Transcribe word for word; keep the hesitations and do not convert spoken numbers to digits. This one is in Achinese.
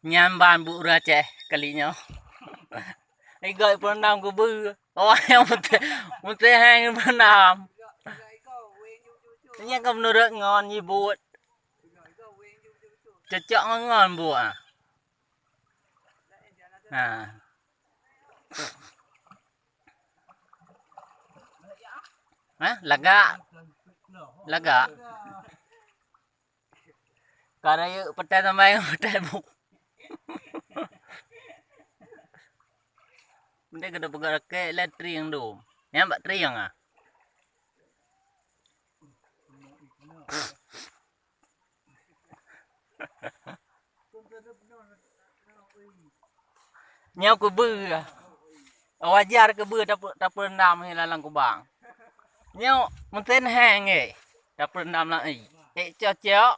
Nyan ban buet ureueng Aceh kali nyoe. Igoe peurendam keubeue. Oh, nyang putih, putih hai peurendam. Nyan ka meunurot ngon nyi buet. Cocok ngon, ngon buet ah. Ha. Hah? Lagak. Lagak. Ka rayeuk peutai tambai ngon peutai bu. Mending keuneuk peugah rakek lé trieng dum. Nyan bak trieng ah. Nyoe keubeue. Wajar keubeue tape-, tapeurendam lam kubang. Nyoe meusen heng eh. Tapeurendam lam ié. Eh, cok-cok.